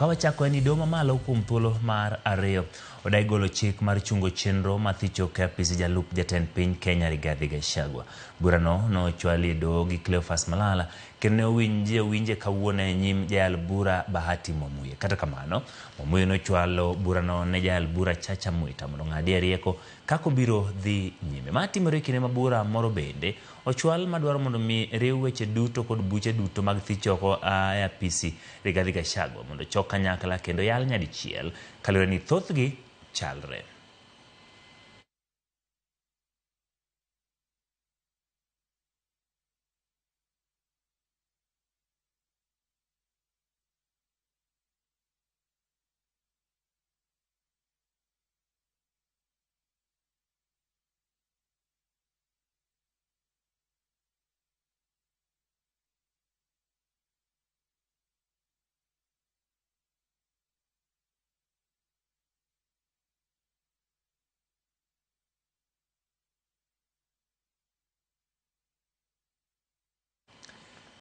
Ka wachako en ni doho mamalo kuom thuolo mar ariyo odagi golo chik mar chungo chenro ma thicho e apis jalup jatend piny Kenya Rigathi Gachagua. Burano nochwali e doho gi Cleophas Malala kendo ne owinje owinje kawuono e nyim jayal bura Bahati Mwamuye. Kata kamano, Mwamuye nochwalo burano ne jayal bura Chacha Mwita mondo ong'adie rieko kaka obiro dhi nyime. Ma timore e kinde ma bura moro bende ochwal madwaro mondo mi riw weche duto kod buche duto mag thicho oko e apisi Rigathi Gachagua mondo ochok kanyakla kendo yal nyadichiel kaluwore ni thothgi chalre.